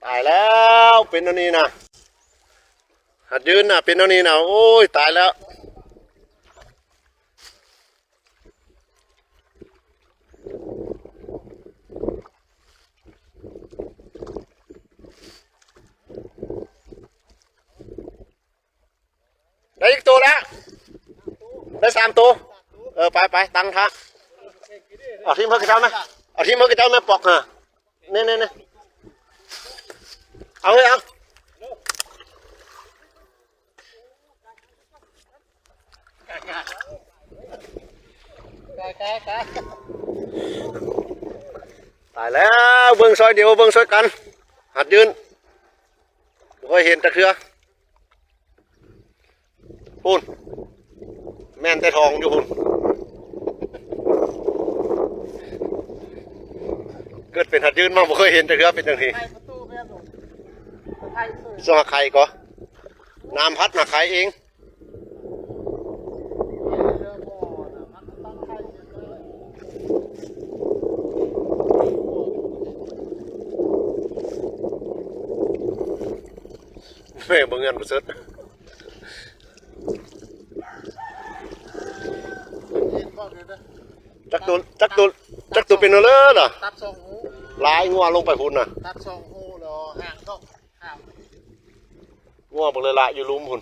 ຕາຍແລ້ວ ເປັນອັນນີ້ນະ ຫັດຢືນນະ ເປັນອັນນີ້ນະ ໂອ້ຍ ຕາຍແລ້ວ. ໄດ້ອີກໂຕແລ້ວ ໄດ້ສາມໂຕ. ເອີ ໄປ ໄປ ຕັ້ງທ່າ ເອົາທີມໃຫ້ເຂົາເຈົ້ານະ ເອົາທີມໃຫ້ເຂົາເຈົ້ານະ ປອກຫາ ນີ້ໆໆ ເອົາເລີຍ ເອົາ. ຕາຍແລ້ວ ເບິ່ງຊ່ອຍດຽວ ເບິ່ງຊ່ອຍກັນ ຫັດຢືນ ບໍ່ເຄີຍເຫັນຈັກເທື່ອ. ພຸ້ນ ແມ່ນແຕ່ທອງຢູ່ພຸ້ນ ເກີດເປັນຫັດຢືນມາບໍ່ເຄີຍເຫັນຈັກເທື່ອ ເປັນຈັ່ງຊີ້. ຊ່ວງຫາໄຂ່ກໍ ນ້ຳພັດຫາໄຂ່ເອງ. ແມ່ ເບິ່ງເຮືອນບໍ່ເສີດ ຈັກໂຕ ຈັກໂຕ ຈັກໂຕເປັນເລີລະ ຕັດສອງຮູ ຫຼາຍງົວລົງໄປພຸ້ນນະ ຕັດສອງຮູແລ້ວຫາງດອກຫາງ ງົວເບິ່ງເລີລະຢູ່ລຸ່ມພຸ້ນ.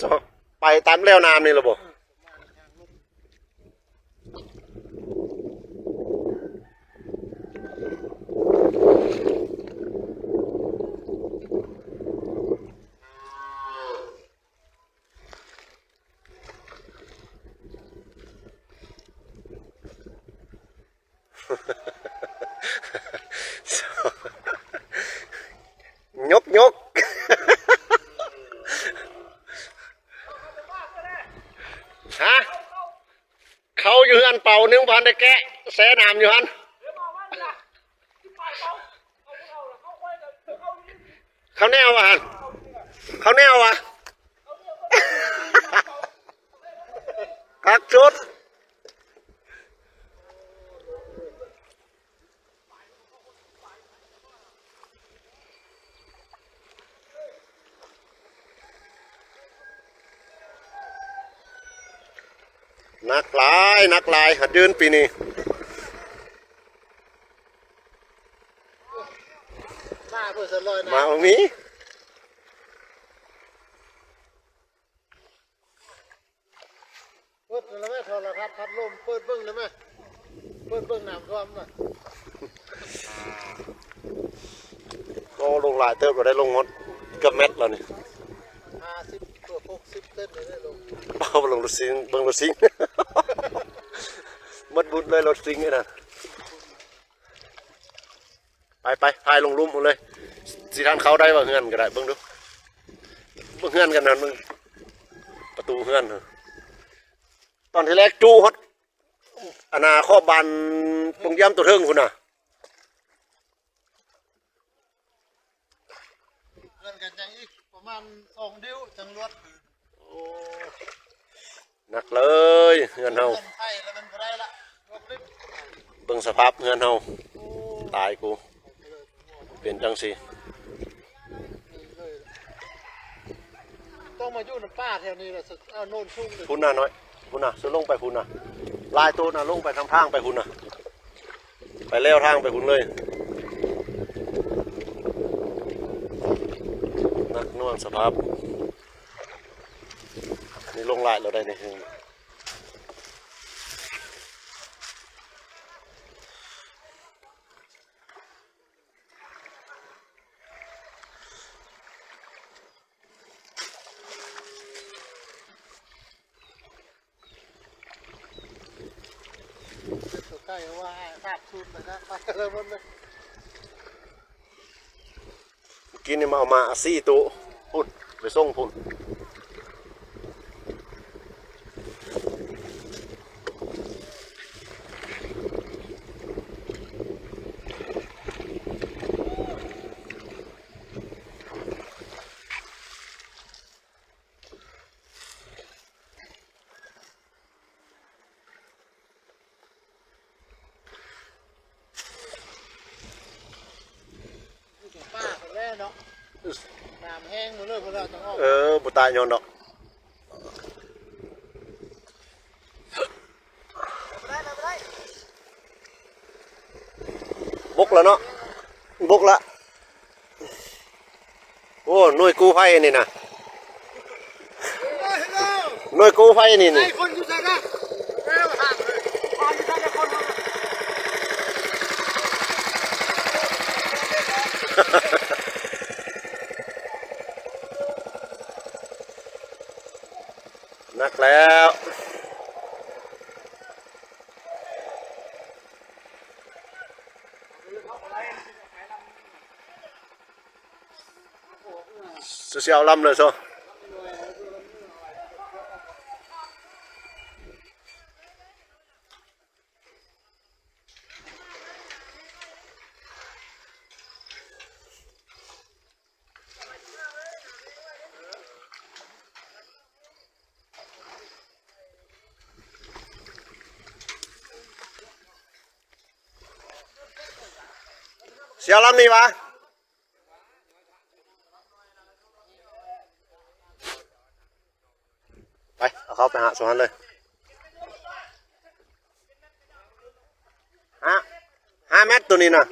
ສອກໄປຕາມແລວນ້ຳນີ້ລະບໍ່? ຍົກໆ ຮະ ເຂົ້າຢູ່ເຮືອນເປົາໜຶ່ງ ບໍ່ທັນໄດ້ແກະ ແຊ່ນ້ຳຢູ່ຫັ້ນ. ເຂົ້າແນວວ່າຫັ້ນ ເຂົ້າແນວວ່າ ຄັກສຸດ. ໜັກຫຼາຍ ໜັກຫຼາຍ ຫັດຢືນປີນີ້ ມາເພິ່ນສະລອຍນະ ມາບໍ່ມີ. ເປີດແລ້ວແມ່ ໂທລະທັດພັດລົມ ເປີດເບິ່ງແລ້ວແມ່ ເປີດເບິ່ງນ້ຳຖ້ວມນະ. ໂອ້ ລົງຫຼາຍເຕີບແລ້ວ ໄດ້ລົງຮອດເກືອບແມັດແລ້ວນີ້ ຫ້າສິບເກືອບຫົກສິບເຊັນເລີຍລົງ. ເອົາ ເບິ່ງລົດຊິງ ເບິ່ງລົດຊິງ ໝົດບຸນເລີຍລົດຊິງນີ້ນະ. ໄປໆ ພາຍລົງລຸ່ມພຸ້ນເລີຍ ຊິທັນເຂົ້າໄດ້ວ່າເຮືອນກໍໄດ້ ເບິ່ງດູ ເບິ່ງເຮືອນກັນນະ ເບິ່ງປະຕູເຮືອນ ຕອນທີແລກຈຸຮອດ ອັນນ່າ ຂອບບານໂຮງຢ້ຽມໂຕເທິງພຸ້ນນະ ເຮືອນກັນຍັງອີກປະມານສອງດິ້ວຈັ່ງລວດ. ໂອ້ ໜັກເລີຍເຮືອນເຮົາ ເບິ່ງສະພາບເຮືອນເຮົາ ຕາຍກູ ເປັນຈັ່ງຊີ້ ຕ້ອງມາຢູ່ນຳປ່າແຖວນີ້ລະ ເອົາໂນນສູງເລີຍ ພຸ້ນນະນ້ອຍ ພຸ້ນນະ ສຸລົງໄປພຸ້ນນະ ຫຼາຍໂຕນະ ລົງໄປທາງທາງໄປພຸ້ນນະ. ໄປແລ້ວທາງໄປພຸ້ນເລີຍ ໜັກໜ່ວງສະພາບ ນີ້ລົງຫຼາຍແລ້ວໄດ໋ນີ້. ຕົວໄກ່ວ່າສາບສູນໄປນະ ໄປແລ້ວໝົດເລີຍ. ເມື່ອກີ້ນີ້ມາເອົາມາສີ່ໂຕ ພຸ້ນ ໄປສົ່ງພຸ້ນ. ເ ນ້ຳແຫ້ງໝົດເລີຍ ເພິ່ນວ່າຕ້ອງອອກ ເອີ ບໍ່ຕາຍຍ້ອນດອກ. ບົກແລ້ວເນາະ ບົກລະ. ໂອ້ ໜ່ວຍກູ້ໄພນີ້ນະ ໜ່ວຍກູ້ໄພນີ້ນີ້. ໜັກແລ້ວ. ຊິເອົາລຳເລີຍໂຊ ຊິເອົາລຳນີ້ຫວາ? ໄປ ເອົາເຂົ້າໄປຫາສວນເລີຍ. ຫ້າ ຫ້າແມັດໂຕນີ້ນະ.